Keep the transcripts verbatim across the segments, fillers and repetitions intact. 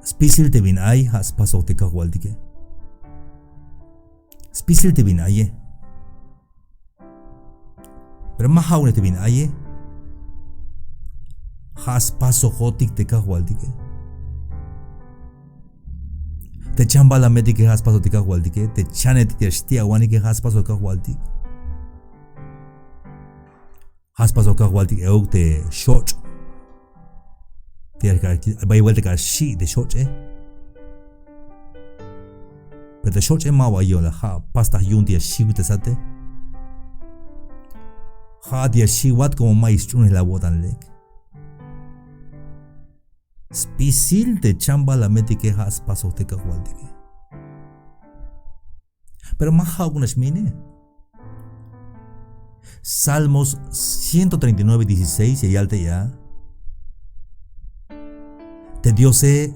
Spisil te bin ay ja' spasoj te kajwaltike. Spisil te bin aye. Pero ma ja'uknej te bin aye. Ja' spasojotik te kajwaltike. Te chambalametike ja' spasoj te kajwaltike. Te chanetik te xti'awanike ja' spasoj kajwaltik. Ja' spasoj kajwaltik euk te xoch'. Te bay vuelta ka xi' te xoch'e. Pero te xoch'e ma ba yo'la, ja' pastaj yu'un te ya xiwtesate. Ja' te ya xiwat como ma ya sch'uunel awo'tan lek. Spisil te chambalametike ja' spasoj te kajwaltike. Pero ma ja'uk nax mine. Salmos ciento treinta y nueve dieciséis ya yal te ya. Te Diose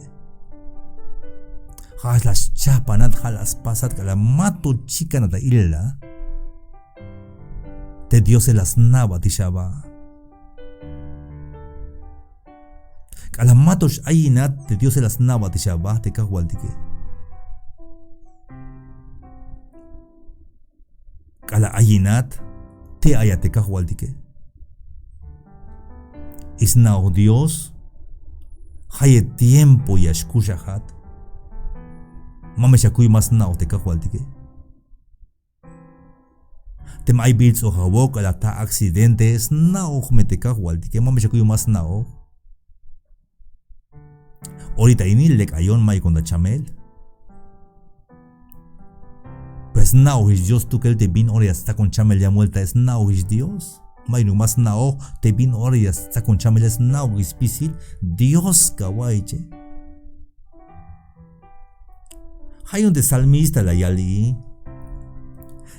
ja' la schajpanat, ja' la spasat, k'alal mato chikanat ta ilel a. Te Diose la sna'batix aba. K'alal mato x-ayinat te Diose la sna'batix aba te kajwaltike. K'alal ayinat te ayat te kajwaltike. Ix sna'oj Dios, jayeb tiempo ya xkuxajat. Ma me xakuy ma sna'oj te kajwaltike. Teme ay bilts'oj awok, k'alal ta accidente, sna'oj me te kajwaltike, ma me xakuy ma sna'oj. Orita ini lek ayon, mayukon ta chamel. Pues sna'ojix Dios stukel te bin ora ya stsakon chamel, yan vuelta sna'ojix Dios. Mayuk ma sna'oj te bin ora ya stsakon chamel, sna'ojix spisil Dios ka wa'iche. Ja' yu'un te salmista la yali.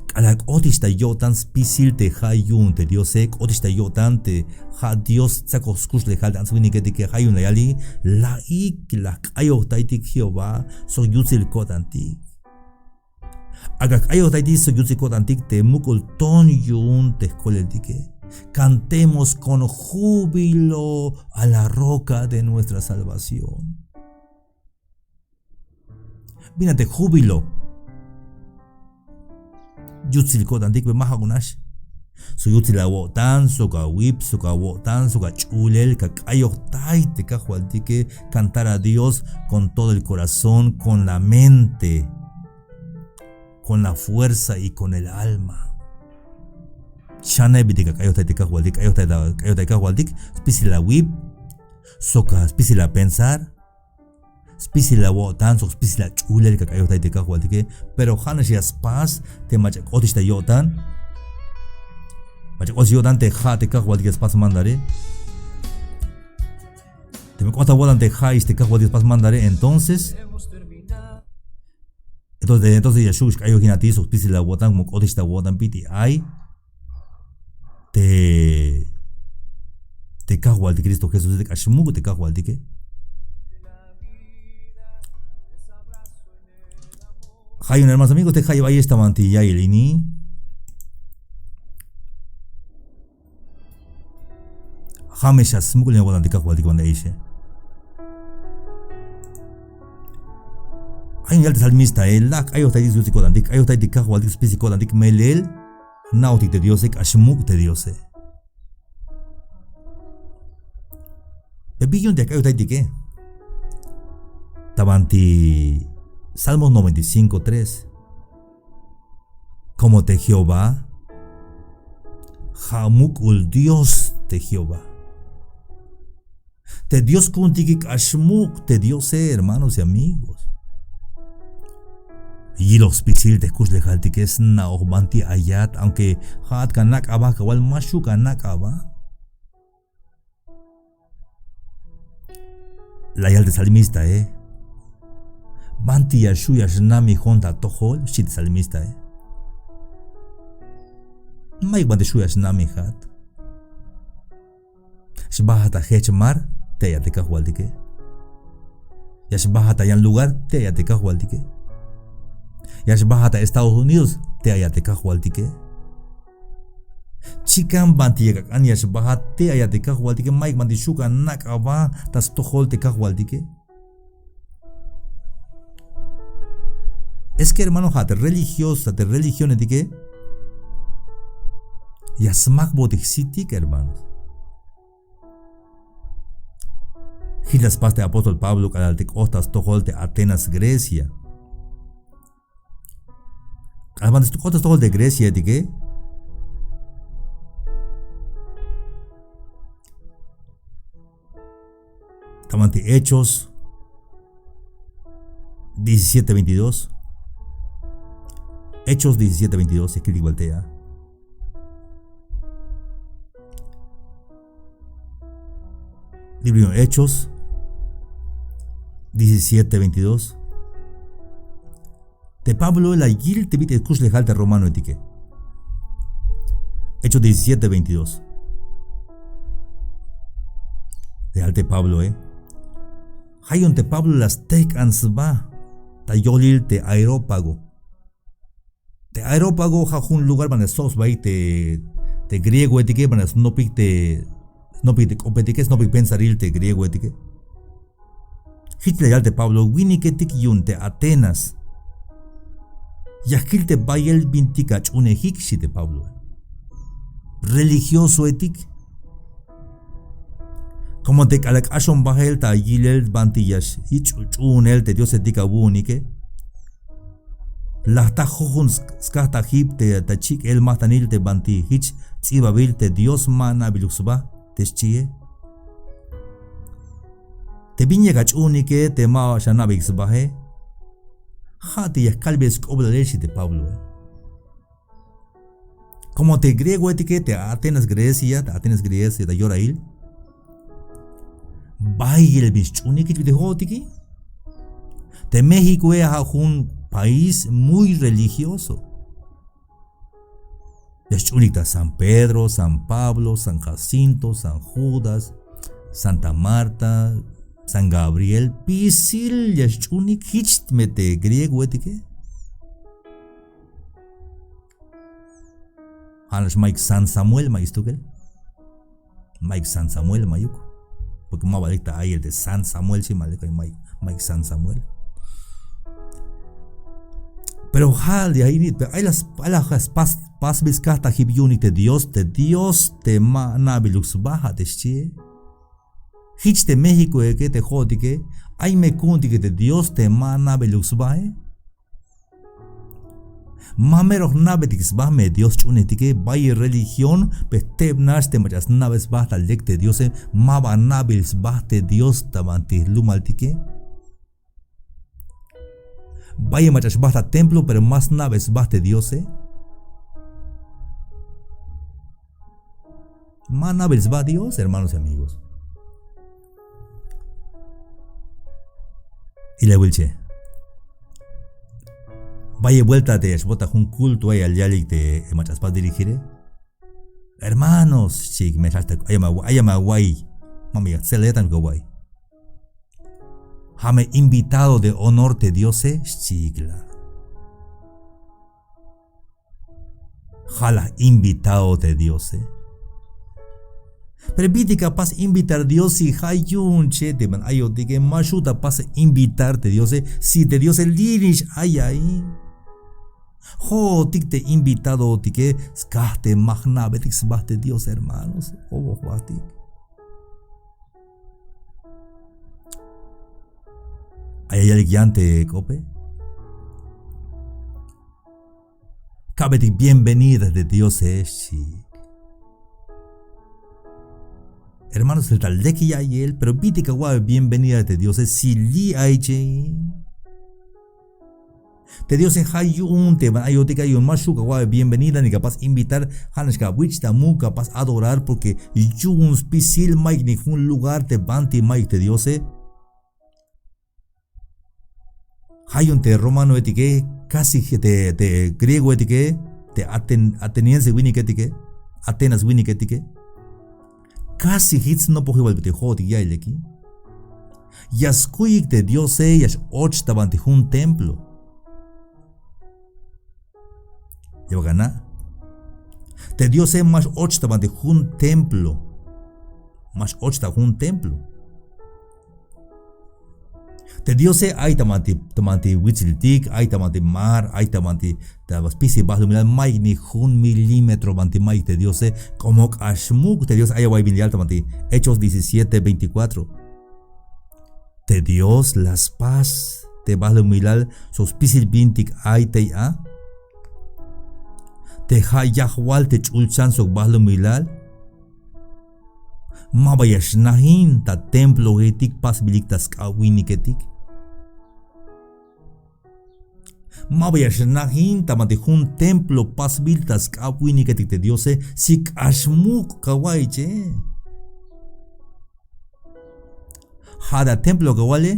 K'alal k'otix ta yo'tan spisil te ja' yu'un te Diose, k'otix ta yo'tan te ja' Dios tsakoj skuxlejal te ants winiketike, ja' yu'un la yali, la'ik la jk'ayojtaytik Jehová sok yutsil ko'tantik. Ak'a jk'ayojtaytik sok yutsil ko'tantik te muk'ul ton yu'un te jkoleltike. Cantemos con júbilo a la roca de nuestra salvación. Bin a te júbilo. Yutsil ko'tantik, ma ja'uk nax. Sok yutsil awo'tan, sok awip, sok awo'tan, sok ach'ulel ka k'ayojtay te kajwaltike, cantar a Dios con todo el corazón, con la mente, con la fuerza y con el alma. Chaneb bintik ka k'ayojtay te kajwaltik, k'ayojtay, k'ayojtay kajwaltik spisil awip, sok spisil apensar, spisil awo'tan sok spisil ach'ulel ka k'ayojtay te kajwaltike. Pero ja' nax ya spas te mach'a k'otix ta yo'tan. Mach'a k'otix yo'tan te ja' te kajwaltik ya spas mandare. Teme k'ot awo'tan te ja'ix te kajwaltik ya spas mandare, entonces, entonces, entonces ya xu' xk'ayojinatix sok spisil awo'tan, como k'otix ta awo'tan bit'il ay te, te kajwaltik Cristo Jesús, te k'ax muk' te kajwaltike. Ja' yu'un hermanos amigos, te jayeb ayex ta banti ya'iyel ini. Ja' me xasmuk'ulin awo'tan te kajwaltik banti ayexe. Ay yal te salmistae, la k'ayojtaytik yutsil ko'tantik, k'ayojtaytik kajwaltik spisil ko'tantik, melel jna'ojtik te Diose, k'ax muk' te Diose. Pero bin yu'un te ya k'ayojtaytike. Ta banti Salmos noventa y cinco tres. Como te Jehová, ja' muk'ul Dios te Jehová. Te Dios ku'untike k'ax muk' te Diose, hermanos y amigos. Yiloj spisil te jkuxlejaltike, sna'oj banti ayat, aunque ja'at ka nak' aba, kawal ma xu' ka nak' aba. La yal te salmistae. Banti ya xu' ya xnamijon ta atojol, xchi te salmistae. Mayuk banti xu' ya xnamijat. Xbajat ta jech mar, te ayat te kajwaltike. Ya xbajat ta yan lugar, te ayat te kajwaltike. Ya xbajat ta Estados Unidos, te ayat te kajwaltike. Chikan banti yak ak'an ya xbajat, te ayat te kajwaltike, mayuk banti xu' ka nak' aba ta stojol te kajwaltike. Es que, hermano, ja' te religioso, ja' te religionetike ya smakbotik sitik, hermanos. Jich la spas te apóstol Pablo k'alal te k'ot ta stojol te Atenas, Grecia. K'alal banti k'ot ta stojol te Greciaetike, ta banti Hechos diecisiete veintidós. Hechos diecisiete veintidós, ya kiltik bal tey a. Libro de Hechos diecisiete veintidós. Te Pablo la yil te bit'il kuxlejal te romanoetike. Hechos diecisiete veintidós. Te yal te Pabloe. Ja' yu'un te Pablo la stejk'an sba ta yolil te Areópago. Te Areópago ja' jun lugar banti sok sbaik te, te griegoetike, banti snopik te, snopik te k'opetike, snopik pensaril te griegoetike. Jich la yal te Pablo: winiketik yu'un te Atenas, ya jkil te bayel bintik ach'uunejik, xchi te Pablo. Religiosoetik. Como te k'alal k'axon bajel ta yilel banti ya xch'uunel te diosetik awu'unike, la jta jujun skajtajib te ta chik'el majtanil te banti jich ts'ibabil te Dios ma na'biluk sba te xchie. Te bin yak ach'uunike te ma xana'beik sbae, ja' te ya jkalbey sk'oblale, xchi te Pabloe. Como te griegoetike, te Atenas, Grecia, te Atenas, Grecia ta yorail, bayel bin xch'uunik jich bit'il jo'otike. Te Méxicoe ja' jun país muy religioso. Ya xch'uunik ta San Pedro, San Pablo, San Jacinto, San Judas, Santa Marta, San Gabriel, spisil ya xch'uunik. Jich me te griegoetike. Ja' nax mayuk San Samuel, mayuk stukel. Mayuk San Samuel, mayuk. Porque ma ba lek ta ayel te San Samuel, xchi, ma lek, mayuk, mayuk San Samuel. Pero ja' ya ini, pero ay la, ay la spas, pasbil skajtajib yu'unik te Dios, te Dios te ma na'biluk sba, ja' te xchie. Jich te Méxicoeke, te jo'otike, ay me ku'untike te Dios te ma na'biluk sbae. Ma mero jna'betik sba me Dios ch'uunejtike, bayel religión, pero jtebnax te mach'a sna'be sba ta lek te Diose, ma ba na'bil sba te Dios ta banti jlumaltike. Bayel mach'a xbaj ta templo, pero ma sna'be sba te Diose. Ma na'bil sba Dios, hermanos y amigos. Ilawil che. Bayel buelta te ya xbot ta jun culto, ay ya yalik te mach'a spas dirigire: hermanos, xchiik, me jach ta, ay ya me awa'iy, ma me ya jtselel, ya tan me awa'iy. Ja' me invitado de honor te Diose, xchiik la. Ja' la invitado te Diose. Pero bintik apas invitar Dios si ja' yu'un che te ban ayotike ma xju' ta pas invitar te Diose, si te Diose li' nix ay ahí. Jo'otik te invitadootike skaj te ma jna'betik sba te Dios, hermanos. Obo jbatik. Ay ya yalik yan te k'ope. Ka'betik bienvenida te Diose, xchiik. Hermanos, ta lek ya'iyel, pero bintik awa'be bienvenida te Diose si li' ay che. Te Diose ja' yu'un te ban ayotik, ja' yu'un ma xju' kawa'be bienvenida ni kapas invitar, ja' nax kawich' ta muk' kapas adorar, porque yu'un spisil mayuk ni jun lugar te banti mayuk te Diose. Ja' yu'un te romanoetike, casi te, te griegoetike, te aten-, ateniense winiketike, Atenas winiketike, casi jich snopojibal bit'il jo'otik ya'iyel leki. Ya skuyik te Diose, ya x-och ta banti jun templo. Ya bal ana'. Te Diose ma x-och ta banti jun templo. Ma x-och ta jun templo. Te Diose ay ta banti, ta banti witsiltik, ay ta banti mar, ay ta banti, ta spisil balumilal, mayuk ni jun milímetro banti mayuk te Diose. Como k'ax muk' te Dios, ay awa'iy bin yal ta banti Hechos diecisiete veinticuatro. Te Dios la spas te balumilal sok spisil bintik ay tey a. Te ja' yajwal te ch'ulchan sok balumilal. Ma ba ya xnajin ta temploetik pasbilik ta sk'ab winiketik. Ma ba ya xnajin ta banti jun templo pasbil ta sk'ab winiketik te Diose, si k'ax muk' ka wa'iche. Ja' te templo ka wale,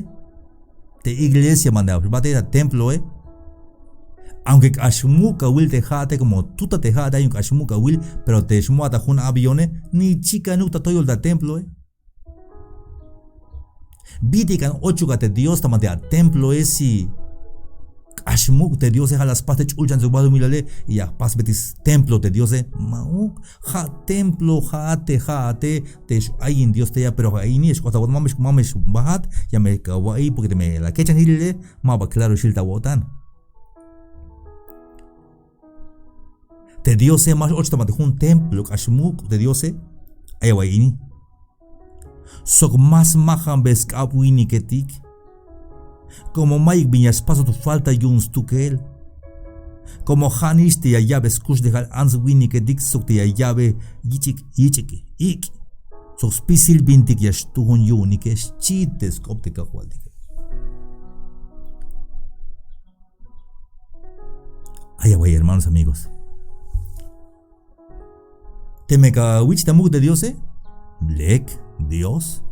te iglesia manda bate ta temploe. Aunque k'ax muk' ka wil te ja'ate, como tuta te ja'ate, aunque k'ax muk' ka wil, pero te xmo'at ta jun avione, ni chikanuk ta toyol ta temploe. Bit'il k'an ochuk a te Dios ta banti a temploe, si k'ax muk' te Diose, ja' la spas te ch'ulchan sok balumilale, y ya jpasbetik stemplo te Diose. Ma'uk. Ja' templo ja'at te ja'ate, te x-ayin Dios tey a, pero ja' ini ya xk'ot awo'tan, ma me, ma me xbajat, ya me kawa'iy, porque teme la kechan jilele, ma ba claro xil ta awo'tan. Te Diose ma x-och ta banti jun templo, k'ax muk' te Diose. Ay awa'iy ini. Sok ma smajanbe sk'ab winiketik. Como mayuk bin ya spasot falta yu'un stukel. Como ja'nix te ya ya'be skuxlejal ants winiketik sok te ya ya'be yich'ik, yich'ik ik' sok spisil bintik ya xtuun yu'unike, xchi te sk'op te Kajwaltike. Ay awa'iy, hermanos, amigos. Teme kawich' ta muk' te Diose, lek Dios.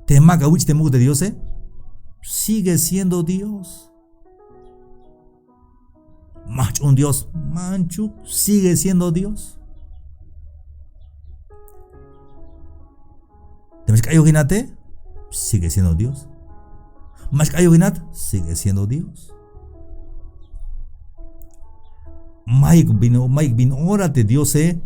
Teme ma kawich' te muk' te Diose, sigue siendo Dios. Ma jch'uun Dios, manchuk, sigue siendo Dios. Teme xk'ayojinate, sigue siendo Dios. Ma xk'ayojinat, sigue siendo Dios. Mayuk bin, mayuk bin ora te Diose.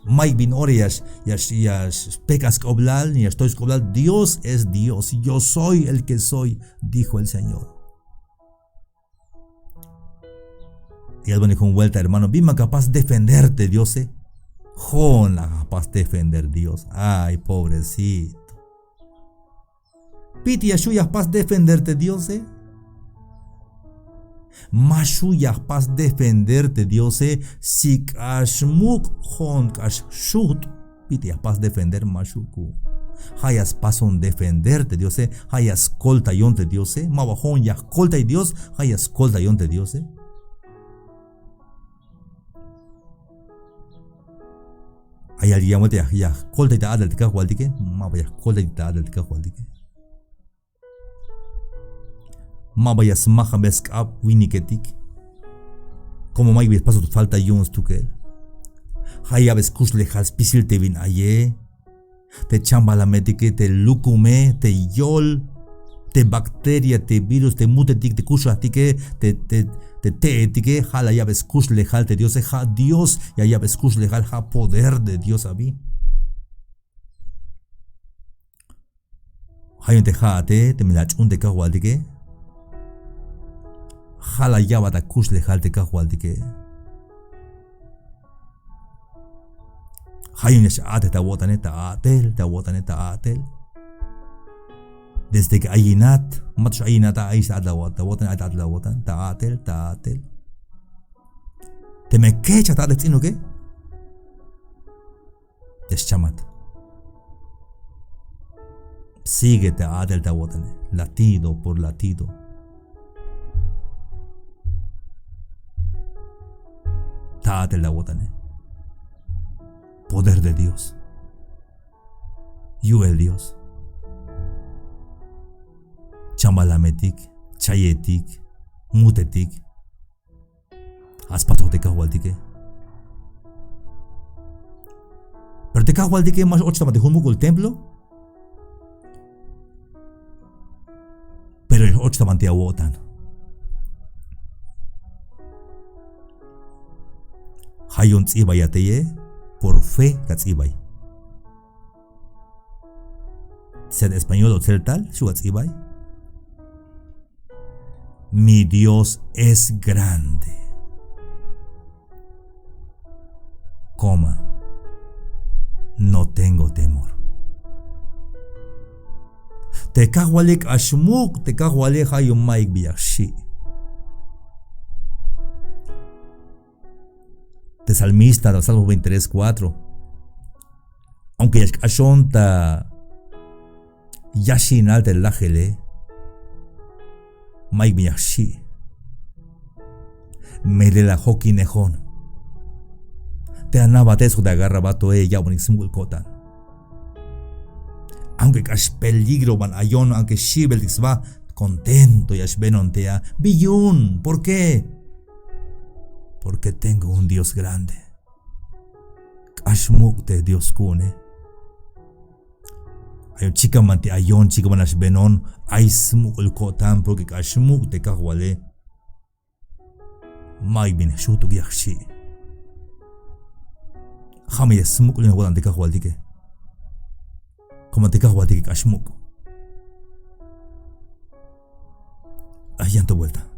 Mayuk bin ora ya x-, ya x-, ya xpejk'aj sk'oblal, ya xtoy sk'oblal. Dios es Dios. Yo soy el que soy, dijo el Señor. Y ya jun vuelta, hermano, bin ma ka jpas defender te Diose. Jo'on la jpas defender Dios. Ay, pobrecito. Bit'il ya xju' ya jpas defender te Diose. Ma xju' ya jpas defender te Diose. Si k'ax muk', jo'on k'ax xujt'. Bit'il ya jpas defender, ma xju' ku'un. Ja' ya spason defender te Diose, ja' ya skoltayon te Diose. Ma ba jo'on ya jkoltay Dios, ja' ya skoltayon te Diose. Ay yal yan vuelta ya, ya jkoltay ta a'tel te Kajwaltike, ma ba ya jkoltay ta a'tel te Kajwaltike. Ma ba ya smajanbe sk'ab winiketik. Como mayuk bin ya spasot falta yu'un stukel. Ja' ya ya'be skuxlejal spisil te bin aye. Te chambalametike, te lukume, te yol, te bacteria, te virus, te mutetik, te kuxajtike, te, te, te te'etike, ja' la ya'be skuxlejal te Diose, ja' Dios ya ya'be skuxlejal, ja' poder de Dios abi. Ja' yu'un te ja'ate, teme la ach'uun te Kajwaltike, ja' la ya'bat akuxlejal te Kajwaltike. Ja' yu'un ya x-a'tej ta awo'tane, ta a'tel, ta awo'tane, ta a'tel. Desde que ayinat, ma to x-ayinat, ay ta a'tel awo'tan, ay ta a'tel awo'tan, ta a'tel, ta a'tel. Teme kechaj ta a'tel jts'inuke, ya xchamat. Sigue ta a'tel ta awo'tane, latido por latido. Ta a'tel ta awo'tane. Poder de Dios. Yu'el Dios. Chambalametik, chayetik, mutetik. Ja' spasoj te Kajwaltike. Pero te Kajwaltike ma x-och ta banti jun muk'ul templo. Pero x-och ta banti awo'tan. Ja' yu'un ts'ibayat teye, por fe ka ts'ibay. Sea en español o tseltal xu' ats'ibay. Mi Dios es grande. Coma. No tengo temor. Te kajwalil k'ax muk' te kajwalil, ja' yu'un mayuk bi ya xi'. Te salmista, Salmo veintitrés cuatro. Aunque ya xk'axon ta yaxinal te lajele, mayuk bin ya xi'. Melel la jokinejon. Te anabate sok te agarrabatoe ya yabonik smuk'ul ko'tan. Aunque k'ax peligro ban ayon, aunque xi'beltik sba, contento ya xbenon tey a. Bi yu'un, ¿por qué? Porque tengo un Dios grande. K'ax muk' te Dios ku'une. Ayon chikan banti ayon, chikan ban la xbenon, ay smuk'ul ko'tan porque k'ax muk' te kajwale. Mayuk bin xutuk ya xi'. Ja' me ya smuk'ul ya awo'tan te kajwaltike. Como te kajwaltike k'ax muk'. Ay yan to vuelta.